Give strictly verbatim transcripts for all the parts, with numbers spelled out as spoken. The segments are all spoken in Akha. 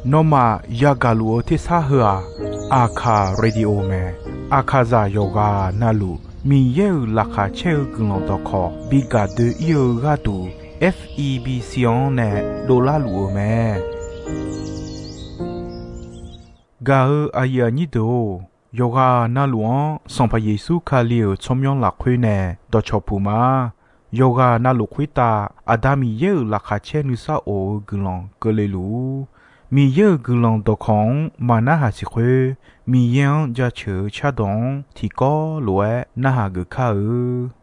Nawmaf yagaq luf-eu tersar heu-aq, Aqkaq Radio mae. Aqkaqzaq yawqghaq navluf Miqyaer-euq laqkhaq caer-eu guiqlanq dawqkawq bi gaq doe-ir-eu gharduq, F E B C-anr nae dovlar luf-eu mae. Gaq-eu aqyuif aqnyir deuq-or, yawqghaq navluf-anr Sanqpaq Yeqsur Kali-euq tsawrmyanr lafkhoer nae dawqcawq puq ma. Yawqghaq navluf khoertav Aqda Miqyaer-euq laqkhaq caer nuisar of-eu guiqlanq keuvle luf-ur. Miqyaer-euq guiqlanq dawqkawq-anr maqnarhaq siq khoer, Miqyaer-anr jaceuq-eu cardawq-anr tiqkawv lof-aer narhaq geuf kar-eu.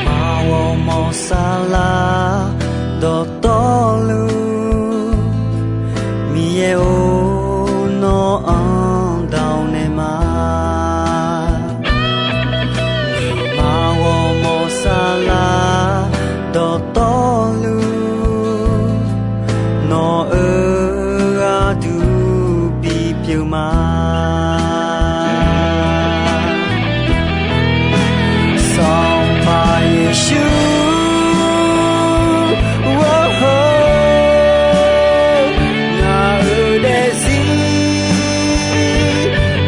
Aqmawr mawq saflar dawqtawvluf, Miqyaer-or, nawr-anr dawq naeq ma. Aqmawr mawq saflar dawqtawvluf, nawq-euq gharduq bipyeuf ma. Sanqpaq Yeqsur, ngaq-euq daefzir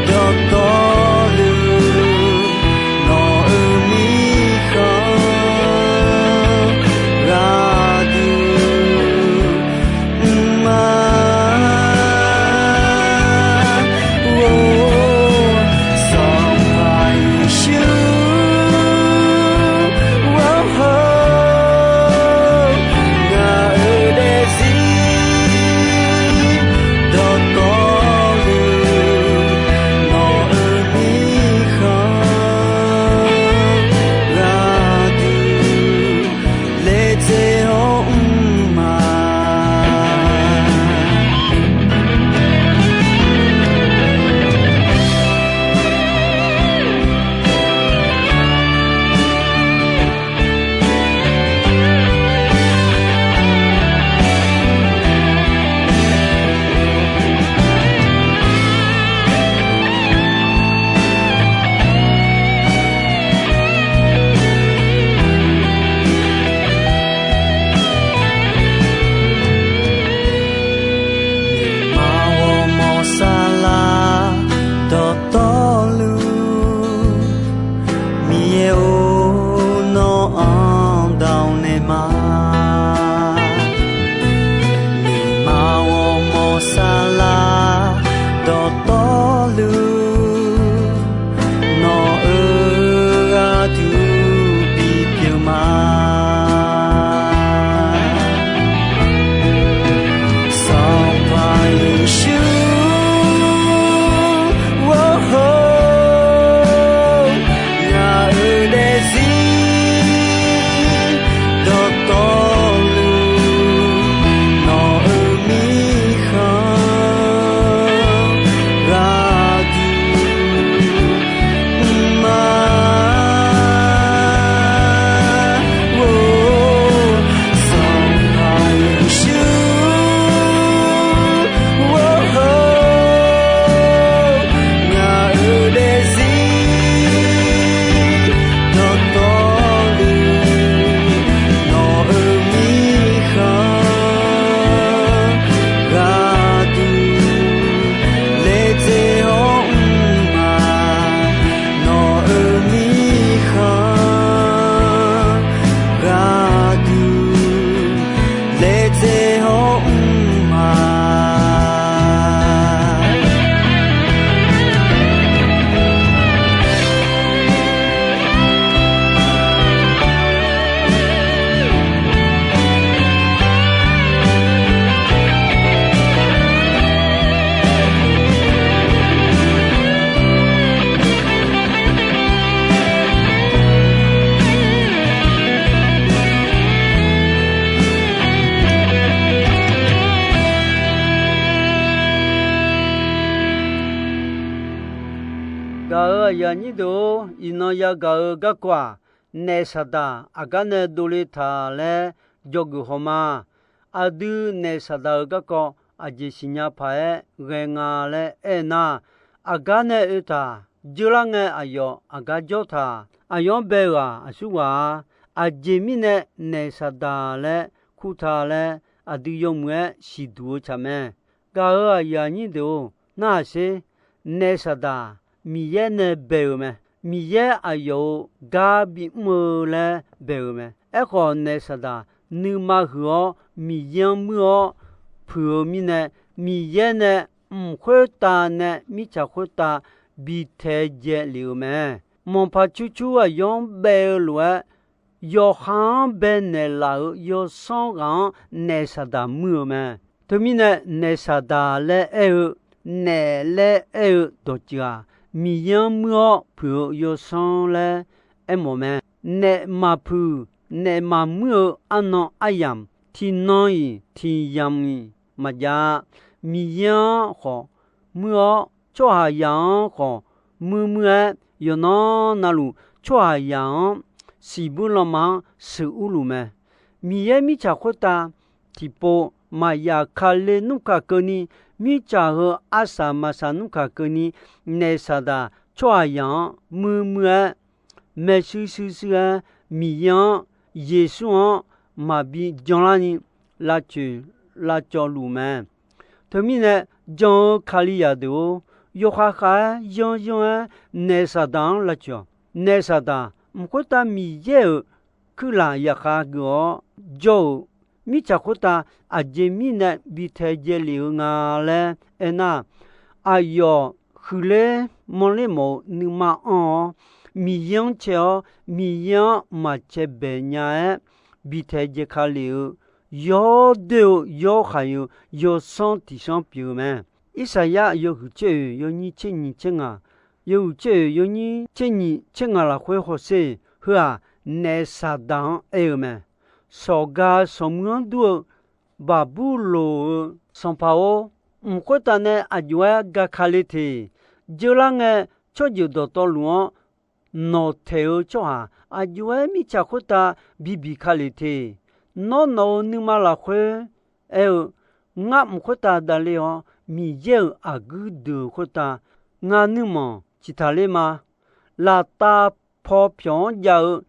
dawqtawvluf, nawq-euq mirkhanq gharduq mr ma. Gaq-euq aqyuif aqnyir deuq-or, iqnan yagaq-eu garkawv-aq, naef saqdaq aqgar nae dovle taq laer dzawgeuf haw ma. Aqdui naef saqdaq-euq garkawv aqjeq siqnya paq-aer ghae nga laer aernar, aqgar nae oe taq, dzeurlar ngae aqyawf aqgar jawr taq. Aqyawf-anr bae-euq-aq aqsurghaq-a. Aqjeq mirnae naef saqdaq laer kurtaq laer aqdui yawmuiq-aer siqduq-eu tsaq mae. Gaq-euq aqyuif aqnyir deuq-or, narhaq sher. Naef saqdaq Miqyaer nae bae-euq mae. Miqyaer aqyawf-euq gar bimr-eu laer bae-euq mae. Aerkhawf, naef saqdaq nuima huiq-awr Miqyaer-anr muir-awr puiq-eu mirnae, Miqyaer nae mq khoertav nae mirtsaq khoertav bi taedzae lef-euq mae. Manqpaq cur cur aqyawf-anr bae-eu lof-aer, yawqha-anr bae naeqlaf-euq yawsanr ghaq-anr naef saqdaq muir-eu mae. Teumirnae, naef saqdaq laer aer-eu, naef laer aer-eu dawqtsuif-aq, Miqyaer-anr muir-awr puiq-eu yawsanr laer aermawf mae. Naef maqpuiq, naef maqmuir-eu arnan aryamq, tiqnan-iq tiqyamq-iq maqjav-a. Miqyaer-anr khawf muir-awr, tsawrhaqzaq-anr khawf muir muir-aer, yawqnan navluf tsawrhaqzaq-anr siqbuir lanma-anr sheuqur luf mae. Miqyaer mirtsaq khoertav tiqpov maqyaf Kali nmr kaq keuvni, mirtsaq heu arsaq maqsaq nmr kaq keuvni, naef saqdaq tsawrhaqzaq-anr muir muir-aer, maershuir shuir shuir-aer, Miqyaer-anr, Yeqsur-anr maqbi janlarni lavcoeq lavcawv luf mae. Teumirnae, jan-eu Kalizaq deuq-or, yawkhav khav-aer yanr yanr-aer naef saqdaq-anr lavcoeq-awq. Naef saqdaq mq khoertav Miqyaer-euq kuirlaf yaqkhav geuf-awr jawr-euq mirtsaq khoertav aqjeq mirnae bi taedzae lef-eu nga laer aernar, aqyawf huiqler manrler mawf-eu nuima anr-awr, Miqyaer-anr cae-awr Miqyaer-anr maqcae baeq nya-aer bi taedzae ka lef-eu yawdoer-eu yawhaiq-eu yawsanr tiqsanr pyeuf-eu mae. Irsaqyar yawhuiq tser oeq yawnyir tser nyiq tser ngaq, yawhuiq tser oeq yawnyir tser nyiq tser ngaq lafkhoer hawsher. Heu-aq, naef saqdaq-anr aer-eu mae. Sawqga sawqmuiq-anr dur-eu Baqburloq-euq sanqpaq-or, mq khoertav nae aqjox-aer gaka le teq. Dzeurlar ngae, tsawrjeuq dawqtawvluf-anr nawq taeq-eu tsawrhaq aqjox-aer mirtsaq khoertav bibiq ka lef teq. Nawr nawq-euq nuima lafkhoer aer-eu, ngar mq khoertav davler-awr, Miqyaer-euq aqguir deuq khoertav ngar nuirmanq ciqtaq ler ma. Laftav paw pyawq-anr jav-eu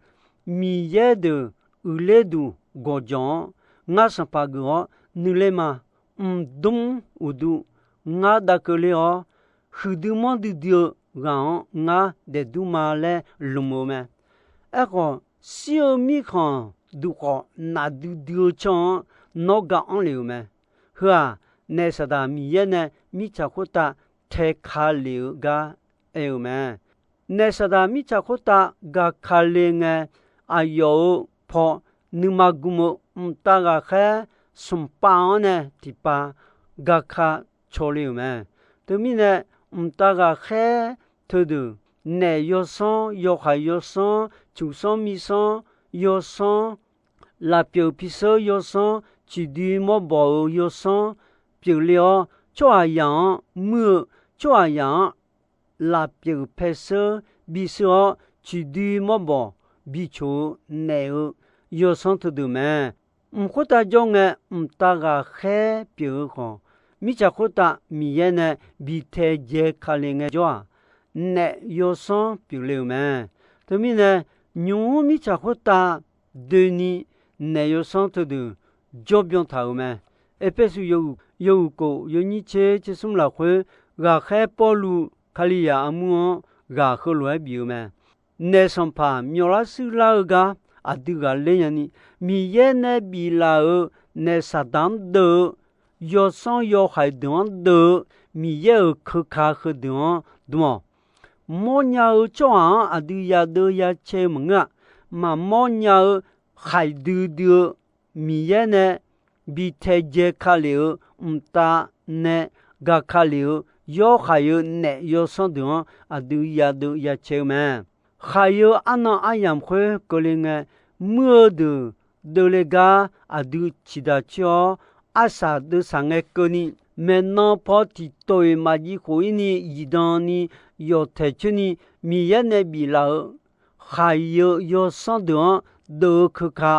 Miqyaer deuq uiqler duq gawqjawq-anr ngar sanqpaq geuf-awr nuiler ma. Mqdmr uqduq ngar dav keuvler-awr, huiqdui manrdui dui-eu ghaq-anr ngar daefdur ma laer lmq-eu mae. Aerkhawf, shir-eu mirkhanq duq khawf nafdui dui-eu canr-anr nawr ga anr lef-euq mae. Heu-aq, naef saqdaq Miqyaer nae mirtsaq khoertav taeka lef-eu gar aer-eu mae. Naef saqdaq mirtsaq khoertav gaka le ngae, aqyawf-euq paw nuima gm-eu mqtav ghaqkhaer smq pav-anr nae tiqpav gaka caw le-euq mae. Teumirnae, mqtav ghaqkhaer teudeuq, naef yawsanr, yawhaiq yawsanr, cuqsanr misanr yawsanr, lafpyeuf piseur yawsanr, ciqdui mawrbawq-euq yawsanr pyeufle-awr, tsawrhaqzaq-anr muir-eu, tsawrhaqzaq-anr lafpyeuf paeseur bisheur-awr, ciqdui mawrbawq bicoq-eu naef-eu yawsanr teudeuq mae. Mq khoertav jawr ngae, mqtav ghaqkhaer pyeuf-eu khawf, mirtsaq khoertav Miqyaer nae bi taedzae ka le ngaejawr-aq, naef yawsanr pyeufle-euq mae. Teumirnae, nymq-mr mirtsaq khoertav doeni naef yawsanr teudeuq jawrbyan taq-euq mae. Erpersu yawhuiq khof yawnyir tser tser smr lafkhoer, ghaqkhaer Pawrluv Kalizaq armur-anr ghaq heulof-aer bif-eu mae. Naef sanqpaq myawflar shuirlar-eu gar aqdui ghaqler nyani, Miqyaer nae biflaf-euq naef saqdaq-anr deuv-eu, yawsanr yawhaiq deuq-anr deuv-eu, Miqyaer-euq keuka heudeuq-anr dm-awq. Mawrnya-eu tsawrhaq-anr aqdui yadeuv yacae-eu maqngeur-a. Maqmawr nya-eu khaiq duidui-eu Miqyaer nae bi taedzae ka lef-eu mqtav nae gaq ka lef-eu yawhaiq-eu naef yawsanr deuq-anr aqdui yadeuv yacae-eu mae. Khaiq-eu arnan aryamq khoer keuvle ngae, muir-eu deuq deuvle gar aqdui ciqdaq coer-awr, arsaq deuvsaq ngae keuvni maeqnan paw tiqtof-iq maqjiv khof-ir ni zifdan ni yawf taeq coer ni Miqyaer nae biflaf-euq khaq-iq-eu yawsanr deuq-anr deuv-eu keuka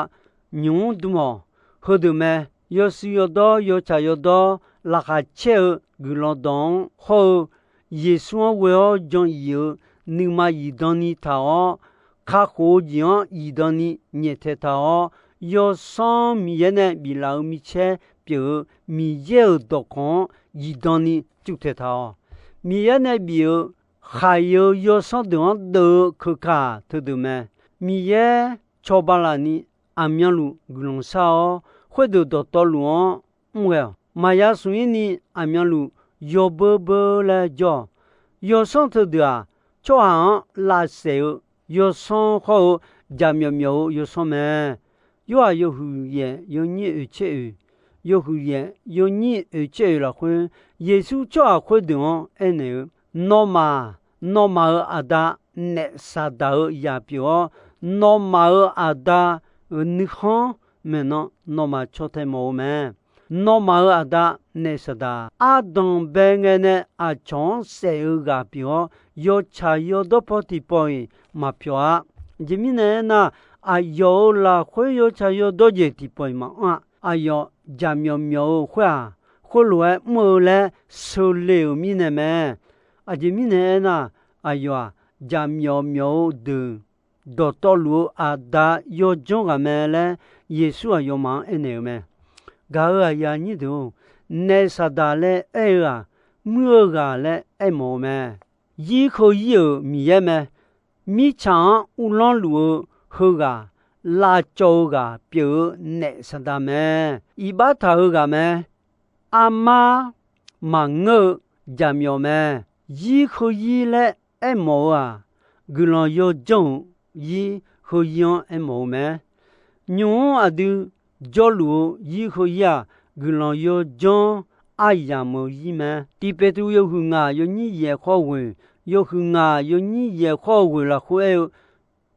nymq-mr dm-awq. Heudeuq mae. Yawshuif yawdawr, yawtsaq yawdawr, laqkhaq caer-eu guiqlanq dawq-anr hawr-eu, Yeqsur-anr ghoe-awr jan if-eu nuima zifdan ni taq-awr, kakhof-eu jeq-anr zifdan ni nyaeftaeq taq-awr, yawsanr Miqyaer nae biflaf-eu micaer pyeuf-eu Miqyaer-euq dawqkawq-anr zifdan ni cuvtaeq taq-awq. Miqyaer nae bif-eu khaq-iq-eu yawsanr deuq-anr deuv-eu keuka-aq teudeuq mae. Miqyaer cawba laf ni aqmyanluf guiqlanq shar-awr, khoerdeuq dawqtawvluf-anr mr ghae-awq. Maqya smq-ir ni aqmyanluf yawbeur beur laer jawr-awq. Yawsanr teudeuq-aq, tsawrhaq-anr lavsaef-eu yawsanr hawr-eu, jaqmyawf myawf-eu yawsanr mae. Yorhaq yawhuiq yaef yawnyir oeq caer oeq, yawhuiq yaef yawnyir oeq caer oeq lafkhoer, Yeqsur tsawrhaq khoerdeuq-anr aernaeq-eu, Nawmaf, nawmaf-euq aqda, naef Saqdaq-euq zaq pyeuf-awr, nawmaf-euq aqda-euq nuikhanr maeqnan nawmaf caw tae mawf-eu mae. Nawmaf-euq aqda, naef Saqdaq, ardanq bae ngae nae aqcawq-anr saef-eu ghaq pyeuf-awr, yawtsaq yawdawr paw tiqpawf-iq maqpyawq-a. Aqjeq mirnae aernar, aqyawf-euq lafkhoer yawtsaq yawdawr jeq tiqpawf-iq maqanr-a. Aqyawf jaqmyawf myawf-eu khoer-aq, khoerlof-aer mr-eu laer seule-euq mirnae mae. Aqjeq mirnae aernar, aqyawf-aq, jaqmyawf myawf-eu deuq dawqtawvluf-eu aqda yawdzanr ghaq mae laer Yeqsur aqyawfmaf-anr aernaeq-eu mae. Gaq-euq aqyuif aqnyir deuq-or, naef Saqdaq laer aer-eu-aq, muir-eu ghaq laer aermawf-eu mae. Zir heuzir-euq Miqyaer mae. Mirtsaq-anr uvlanr luf-eu heughaq, lavcawv-eu ghaq pyeuf-eu naef Saqdaq mae. Iqbax taq-eu ghaq mae. Armar maqngeur-eu jaqmyawf mae. Zir heuzir laer aermawf-eu-aq, guiqlanq yawdzanr-euq zir heuzir-anr aermawf-eu mae. Nymq-mr aqdui jawrluf-eu zir heuzir-aq, guiqlanq yawdzanr aryamq-eu zir mae. Tiq Peqtruv yawhuiq ngaq yawnyir yaef khawr ghoeq, yawhuiq ngaq yawnyir yaef khawr ghoeq lafkhoer aer-eu,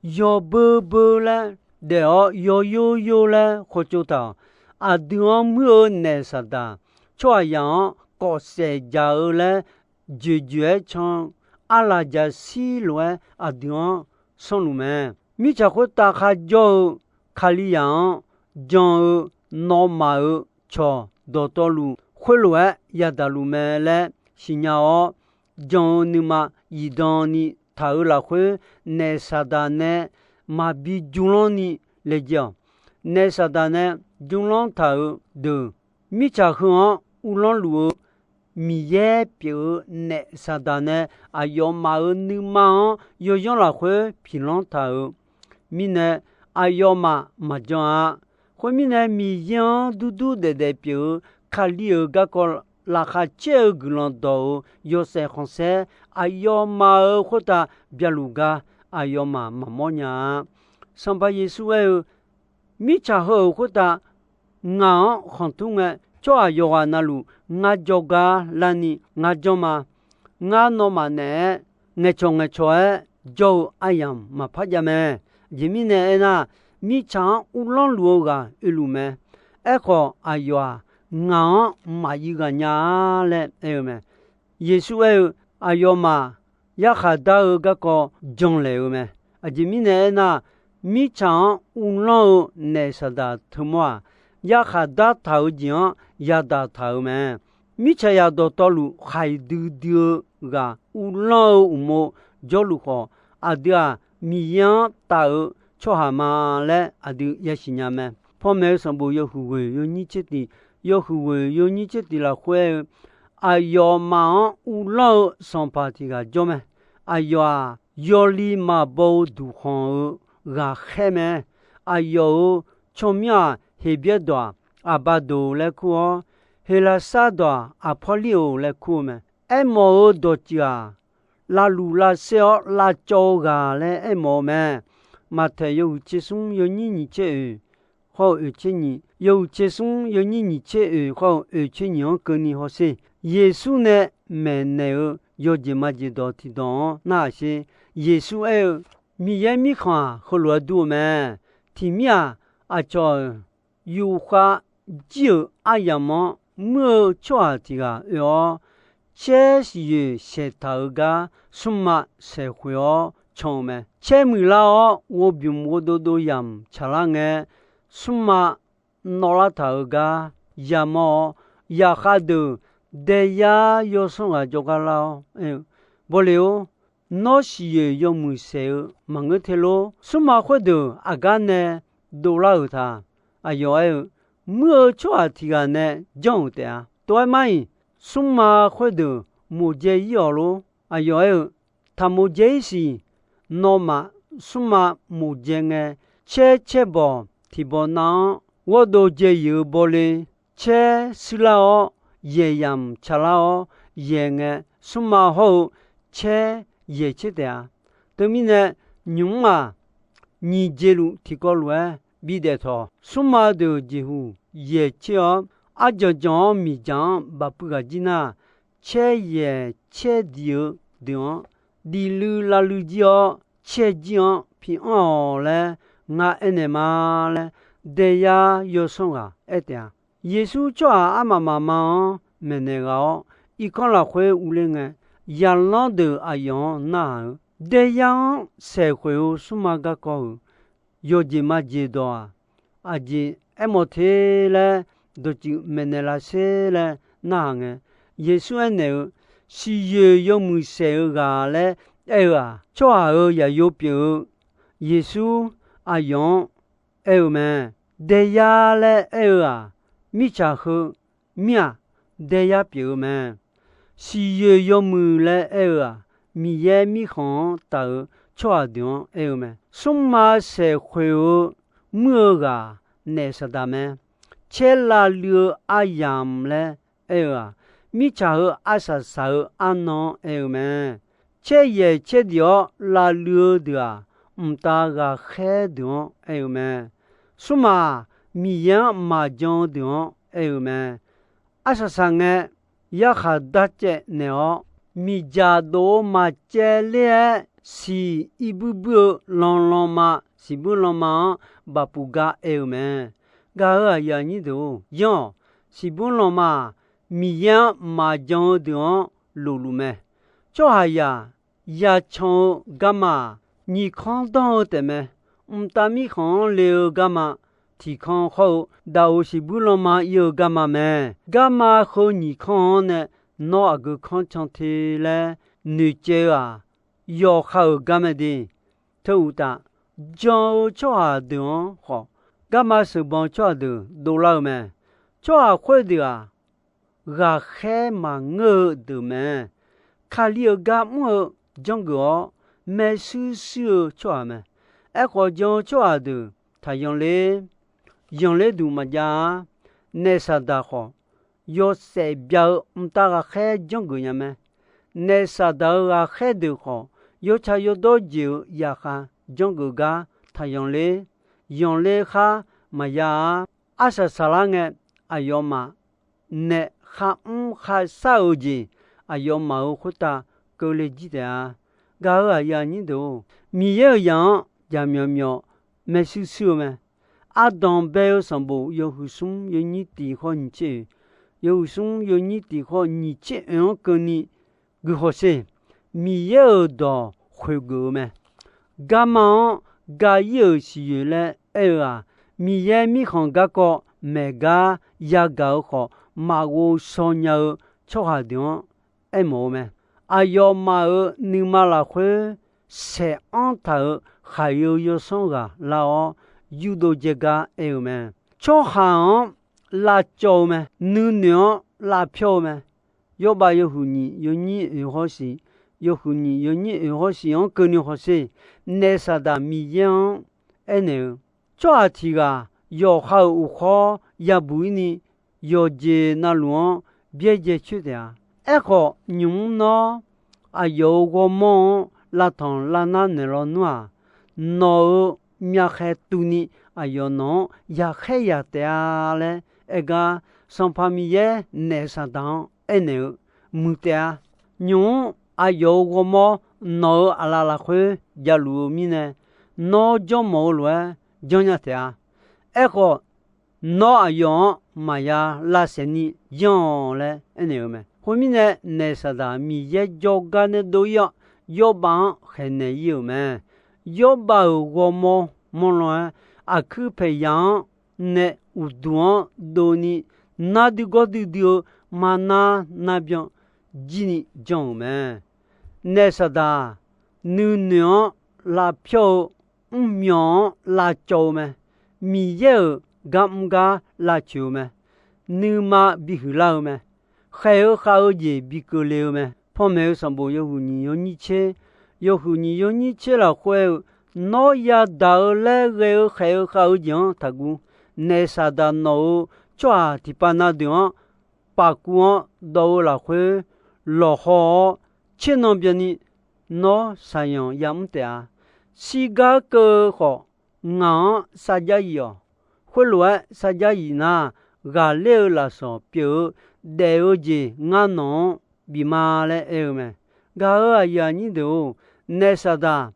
yawbeur beur laer daef-awr yawyor yor laer khawtsov taq-awq. Aqdui-anr muir-eu naef Saqdaq, tsawrhaqzaq-anr kawfsaef jaq-eu laer joeqjoeq-aer can-eu arlaqjaq shir lof-aer aqdui-anr sanrluf mae. Mirtsaq khoertav kharjawr-eu Kalizaq-anr jan-eu nawmaf-euq cawq dawqtawvluf khoerlof-aer yadaq luf mae laer siqnya-awr, jan-eu nuima zifdan ni taq-euq lafkhoer, naef Saqdaq nae maqbi jmrlanr ni laejae-awq. Naef Saqdaq nae jmrlanr taq-euq deuq, mirtsaq heu-anr uvlanr luf-eu Miqyaer pyeuf-eu naef Saqdaq nae aqyawfmaf-euq nuima-anr yawyanr lafkhoer piqlanr taq-euq mirnae, aqyawfmaf maqjan-a. Khoermirnae, Miqyaer-anr durdur daefdaef pyeuf-eu Kali-euq garkawv laqkhaq caer-eu guiqlanq dawq-euq yawshaef khanqsaer aqyawfmaf-euq khoertav byaluf gar aqyawfmaf maqmawr nya-a. Sanqpaq Yeqsur aer-eu, mirtsaq heu-euq khoertav ngaq-anr khanqtur ngae, tsawrhaq yawqghaq navluf ngar jawrgar larni ngar janr ma. Ngar nawmaf naeq-aer ngaeqcawq ngaeqcawq-aer jawr-eu aryamq maqpar jav mae. Aqjeq mirnae aernar, mirtsaq-anr uvlanr luf-eu ghaq oeluf mae. Aerkhawf, aqyawf-aq, ngaq-anr maqyuif ghaq nya-a laer aer-eu mae. Yeqsur aer-eu, aqyawfmaf yarkhaq dar-eu garkawv janlaeq-eu mae. Aqjeq mirnae aernar, mirtsaq-anr uvlanr-eu naef Saqdaq teumawr-aq, yarkhaq dartaq-euq jeq-anr yadaq taq-euq mae. Mirtsaqzaq dawqtawvluf khaqdui dui-eu ghaq uvlanr-eu uqmov jawrluf khawf, aqdui-aq, Miqyaer-anr taf-eu tsawrhaq ma laer aqdui yasiq nya mae. Panmaeq-eu sanqbof yawhuiq ghoeq yawnyir tser tiq, yawhuiq ghoeq yawnyir tser tiq lafkhoer aer-eu, aqyawfmaf-anr uvlanr-eu sanqpaq tiq ghaq jawr mae. Aqyawf-aq, yawli maqbaw-eu duqkhanq-eu ghaqkhaer mae. Aqyawf-euq tsawrmyanr-aq, Heqbyaer dawq-aq, Aqbaqdoq laer kur-awr, Heqlaqsar dawq-aq, Aqpawrlireuq laer kur-eu mae. Aermawf-eu dawqtsuif-aq, lavluf lavsaer-awr lavcawv-eu ghaq laer aermawf-eu mae. Maqtaeq yawhuiq tser smr yawnyir nyiq tser oeq, hawr-eu oeq tser nyiq, yawhuiq tser smr yawnyir nyiq tser oeq hawr-eu oeq tser nyiq-anr keuvni hawsher. Yeqsur nae maeqnaeq-eu yawjeq majeq dawq tiqdawq-anr narhaq sher. Yeqsur aer-eu, Miqyaer Mirkhanq-aq, heulof-aer dur-eu mae. Tiqmir-aq, aqcawq-euq yufkhav jir-euq aryamq-anr muir-eu tsawrhaq tiq ghaq oe-awr, caer siqyoeq saeqtaq-euq gar smrma saeqkhoeq-awr can-eu mae. Caer muiqlar-awr, ghovbymq ghovdov dov yamq tsaqlar ngae, smrma nawvlar taq-euq gar yamawr-awr, yaqkhav deuq daeyar yawsanr ghaq jawrgar lar-awr aer-eu, Bawle-or, nawr siqyoeq yawmuiq saeq-eu maqngeur te lor. Smrma khoerdeuq aqgar nae dovlar-euq ta? Aqyawf aer-eu, Muir-eu tsawrhaq tiq ghaq nae janr-euq taef-a. Tov-aer mar-iq, smrma khoerdeuq moqjae ir-awq lor. Aqyawf aer-eu, Taqmoq jae ir siq. Nawmaf smrma moqjae ngae, caer caer bawq tiq bawq nav-anr ghawrdov jae-euq bawle, caer shuirlar-awr, yaeq yamq tsaqlar-awr yaeq ngae, smrma hawr-eu caer yaeq tser taef-a. Teumirnae, nymq-mr-aq, nyiq jeq luf tiqkawv lof-aer bidaef tawq. Smrma deuq jeqhuq yaeq tser-awr, arjanq janq-awr miqdzaq-anr bafpuiv ghaq jir nar, caer yaeq caer diq-eu deuq-anr, diq luiv lav luiv jir-awr, caer jir-anr pi anr-awq laer, ngar aernaeq ma laer, daeyar yawsanr ghaq aer taef-a. Yeqsur tsawrhaq armaf mafma-anr maeqnaeq ghaq-awr, irkanr lafkhoer urler ngae, yaqlanr deuq aqyawf-anr narhaq-eu, Daeyar-anr saeqkhoeq-eu smrma garkawv-euq yawqjeq majeq dawq-aq, aqjeq aermawf te laer dawqtsuif maeqnaeq lasher laer narhaq ngae, Yeqsur aernaeq-eu, Siqyoeq yawmuiq saeq-eu ghaq laer aer-eu-aq, tsawrhaq-euq yaqyo pyeuf-eu Yeqsur aqyawf-anr aer-eu mae. Daeyar laer aer-eu-aq, mirtsaq heu mir-aq, daeyar pyeuf-eu mae. Siqyoeq yawmuiq laer aer-eu-aq, Miqyaer mirkhanq-anr taf-eu tsawrhaq deuq-anr aer-eu mae. Smrma saeqkhoeq-eu muir-eu ghaq naef Saqdaq mae. Caer lavluiv-eu aryamq laer aer-eu-aq, mirtsaq heu arsaq saq-eu arnan-anr aer-eu mae. Caer yaeq caer diq-awr lavluiv-eu deuq-aq, mqtav ghaqkhaer deuq-anr aer-eu mae. Smrma-aq, Miqyaer-anr maqjan-eu deuq-anr aer-eu mae. Arsaq saq ngae, yarkhaq darcaev naeq-awr, miqdzaq dov-eu maqcaev ler-aer, siq irbuir buir-eu lanlanma, siqbuir lanma-anr bafpuq gar aer-eu mae. Gaq-euq aqyuif aqnyir deuq-or, yanr-awq. Siqbuir lanma-aq, Miqyaer-anr maqjan-eu deuq-anr lofluf mae. Tsawrhaqzaq yacan-eu garma-aq, nyiq kanr danr-eu taefmae. Mqtav mirkhanq-anr le-eu garma tiq kanr khawr-eu, daqoq siqbuir lanma ir-eu garma mae. Garma heu nyiq kanr-anr nae nawr aqgeu kanr can te laer noeqcaev-eu-aq, yawqha-euq garmae de. Teu uqtaf, jan-eu tsawrhaq deuq-anr khawf, garma sheuqbanq tsawrhaq deuq dovlar-eu mae. Tsawrhaq khoerdeuq-aq, ghaqkhaer maqngeur-eu deuq mae. Kali-euq gar mr-eu janrgeuf-awr, maershuir shuir-eu tsawrhaq mae. Aerkhawf, jan-eu tsawrhaq deuq taqyanq ler, yanq ler duq maqjav-a. Naef Saqdaq khawf, yawshaef bya-eu mqtav ghaqkhaer janrgeuf nya mae. Naef Saqdaq-euq ghaqkhaer deuq khawf, yawtsaq yawdawr jeq-euq yaqkhav janrgeuf gar taqyanq ler, yanq ler khar maqya-a. Arsaq saqlar ngae, aqyawfmaf naef kharmr kharshar-eu jeq, aqyawfmaf-euq khoertav keuvle jir taef-a. Gaq-euq aqyuif aqnyir deuq-or, Miqyaer-euq zaq-anr jaqmyawf myawf maershuir shuir-eu mae. Ardanq bae-eu sanqbof yawhuiq smr yawnyir tiq khawr nyiq tser oeq, yawhuiq smr yawnyir tiq khawr nyiq tser oeq-anr keuvni guikhawf sher. Miqyaer-euq dawq khoeqgeuf-eu mae. Garma-anr ga ir-euq siqyoeq laer aer-eu-aq, Miqyaer mirkhanq garkawv maeq gar yagaq-eu khawf, maqghov shaw nya-eu tsawrhaq deuq-anr aermawf-eu mae. Aqyawfmaf-euq nuima lafkhoer saeq anr taq-euq khaq-eu yawsanr ghaq lar-awr, yurdov jaegar aer-eu mae. Tsawrhaq-anr lavcawv-eu mae. Nuinoeq-anr lavpyawr-eu mae. Yawrbav yawhuiq nyiq yawnyir oeq hawr siq, yawhuiq nyiq yawnyir oeq hawr siq-anr keuvni hawsher. Naef Saqdaq Miqyaer-anr aernaeq-eu, tsawrhaq tiq ghaq yawqha-euq uqkhawr yabuq ir ni, yawqjeq navluf-anr byaerdzae coer taef-a. Aerkhawf, nymq mr nawr aqyawf-euq ghawrmawr-anr lavtanq lavnar naeq lawnmr-aq, nawq-euq myavkhaeq tuvni aqyawf nawq-anr yaqkhaer yaq taef-a laer aer gar, Sanqpaq Miqyaer naef Saqdaq-anr aernaeq-eu muiq taef-a. Nymq mr aqyawf-euq ghawrmawr nawq-euq aqlaf lafkhoer javluf-eu mirnae, nawr janrmawf-eu lof-aer janrnya taef-a. Aerkhawf, nawr aqyawf-anr maqya lavsaef ni yanr-awq laer aernaeq-eu mae. Khoermirnae, naef Saqdaq Miqyaer jawrgar nae dov-ir-awr, Yawrbav-anr khaeqnaeq-ir-euq mae. Yawrbav-euq ghawrmawr mawrlan-aer, aqkuir paeqyaq-anr nae uqduq-anr dovni, nar duigawr duidui-eu marnar narbyan jirni jan-euq mae. Naef Saqdaq nuinoeq-anr lavpyawr-eu, mrmyawq-anr lavcawv-eu mae. Miqyaer-euq gar mr gar lavcoeq-eu mae. Nuima bihuiq lar-eu mae. Khaeq-eu khav-eu jeq bi keuvle-eu mae. Panmaeq-eu sanqbof yawhuiq nyiq yawnyir tser, yawhuiq nyiq yawnyir tser lafkhoer-eu, Nawr yadaq-eu laer ghae-eu khaeq-eu khav-eu jeq-anr taqguv. Naef Saqdaq nawq-euq tsawrhaq tiqpav na deuq-anr pafkuv-anr dawv-eu lafkhoer lawqhaw-awr, tsernan byanni nawr shaqyanq yamr taef-a. Shirgar keuv-eu khawf, ngaq-anr sarjax yif-awq. Khoerlof-aer sarjax yif nar, ghaqler-eu lafsawq pyeuf-eu daef-eu jeq ngar nawq-anr bif ma laer aer-eu mae. Gaq-euq aqyuif aqnyir deuq-or, naef Saqdaq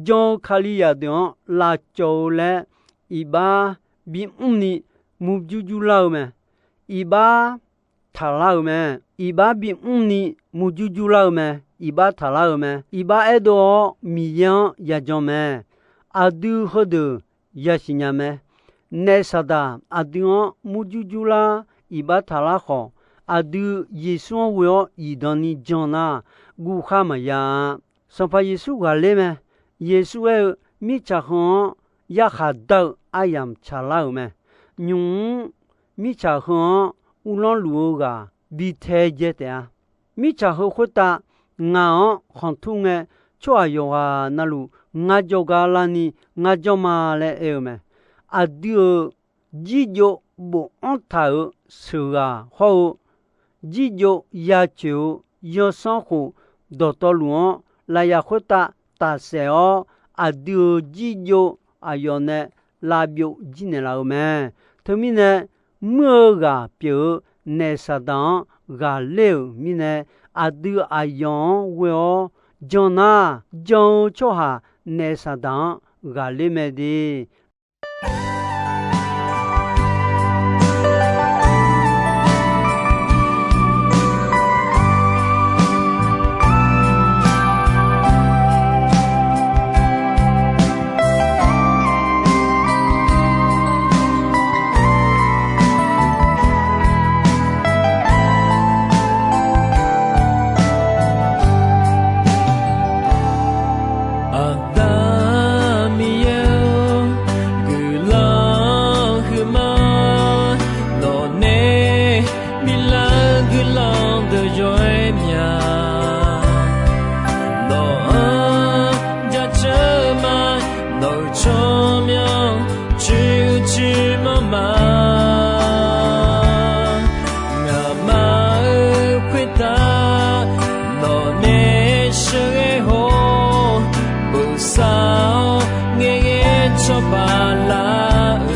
jan-eu Kalizaq deuq-anr lavcawv-eu laer iqbax bimr ni murjur jur lar-eu mae. Iqbax taqlar-euq mae. Iqbax bimr ni murjur jur lar-eu mae. Iqbax taqlar-euq mae. Iqbax aerdov-awr Miqyaer-anr yajan mae. Aqdui heudeuq yasiq nya mae. Naef Saqdaq aqdui-anr murjur jur lar, iqbax taqlar khawf, aqdui Yeqsur-anr ghoe-awr zifdan ni jan nar, guvkhar maqya-a. Sanqpaq Yeqsur ghaqler mae. Yeqsur aer-eu, Mirtsaq heu-anr yarkhaq dar-eu aryamq tsaqlar-euq mae. Nymq-mr mirtsaq heu-anr uvlanr luf-eu ghaq bi tae dzae taef-a. Mirtsaq heu khoertav ngaq-anr khanqtur ngae, tsawrhaq yawqghaq navluf ngar jawrgar larni ngar janr ma laer aer-eu mae. Aqdui-euq jirjov bofanr taq-euq sheuqghaq hawr-eu, jirjov yacoeq-eu zanrsanrkhof dawqtawvluf-anr lafyaq khoertav tafsaef-awr, aqdui-euq jirjov aqyawf nae lavbyov jir naeqlaf-eu mae. Teumirnae, muir-eu ghaq pyeuf-eu naef Saqdaq-anr ghaqler-euq mirnae, aqdui aqyawf-anr ghoe-awr jan nar, jan-eu tsawrhaq naef Saqdaq-anr ghaqler mae de. Aqda Miqyaer-or, guiqlanq huiqma, nawqnae biflar-eu guiqlanq deuq yawr-aer mya. Nawq-anr jaceuq ma, nawq-euq tsawrmyanr cuiv cuiv manr ma. Ngaqma-euq khoertav nawqnae sheuqghae haw-awr, bosav-awr ngaeqghae cawba lar-euq.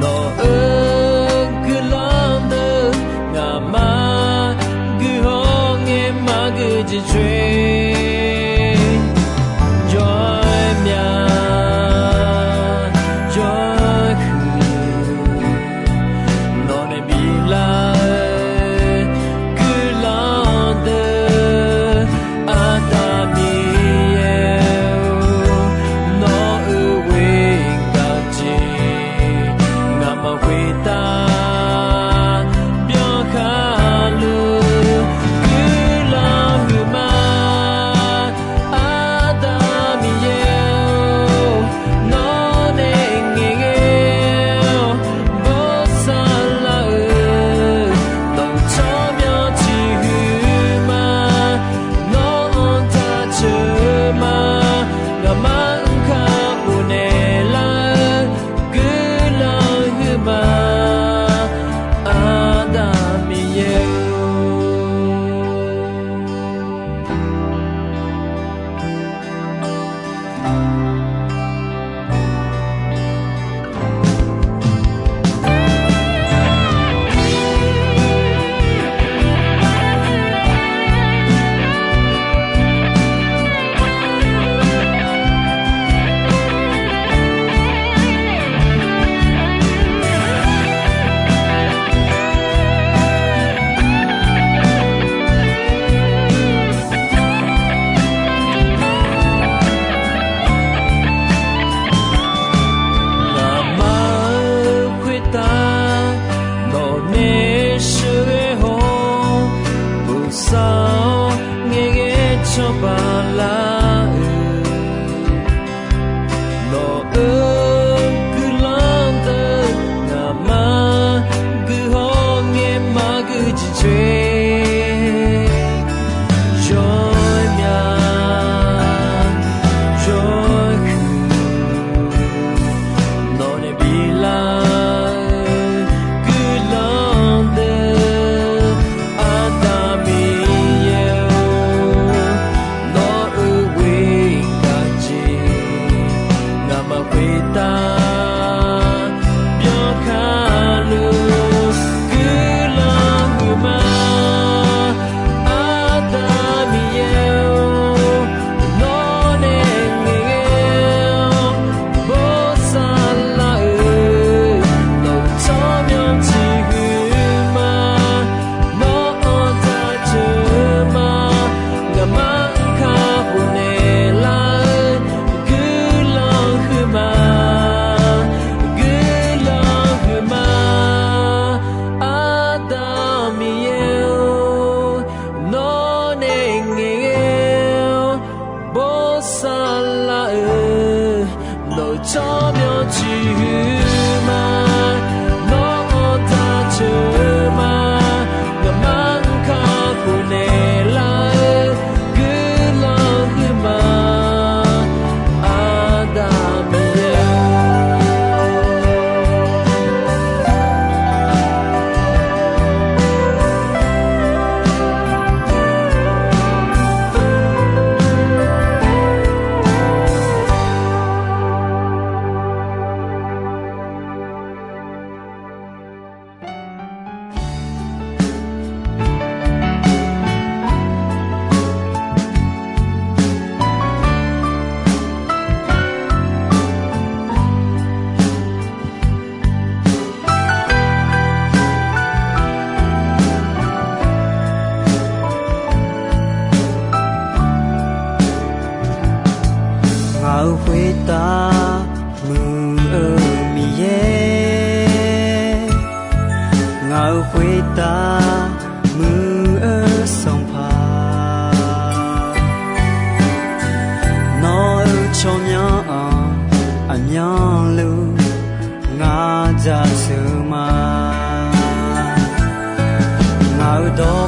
Nawq-euq guiqlanq deuq ngaqma guiqlanq ngae maqgui jeq coer. Yawr-aer mya, yawr-aer huiq, nawqnae biflar-eu guiqlanq deuq, Aqda Miqyaer-or, nawq-euq ghoer gaq-eu jeq ngaqma khoertav byankhar luf guiqlanq huiqma.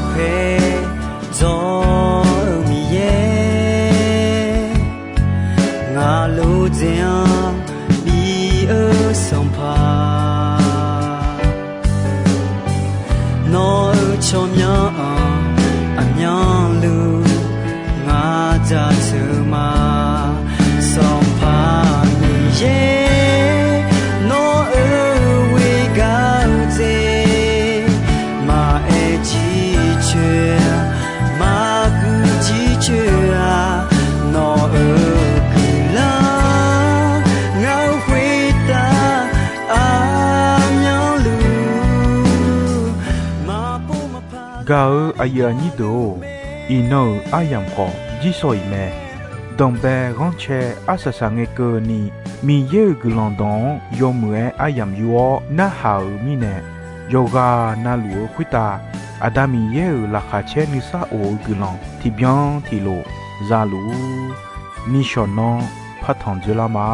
Khoer dzawr-eu Miqyaer, ngaq luf dzaeq-anr bi-eu Sanqpaq, nawq-euq tsawrmyanr-anr aqmyanluf ngaq dzaq teu ma. Sanqpaq Miqyaer, nawq-euq ghoer gaq-eu dzaeq, maqaer jircoer, maqhuiq jircoer-a. Nawq-euq guiqlanq ngaq-euq khoertav aqmyanluf maqpov maqpar. Gaq-eu aqyuif aqnyir deuq-or, iqnan-euq aryamq khawf jirsawq iq mae. Danqbae ghanrcae arsaq saq ngae keuvni, Miqyaer-euq guiqlanq dawq-anr yawmuiq-aer aryamq yur-awr narhaq-euq mirnae, yawqghaq navluf-eu khoertav Aqda Miqyaer-euq laqkhaq caer nuisar of-eu guiqlanq tiqbyan tiqlof za luf-ur. Nishawq nanr partanq dzoerlar ma.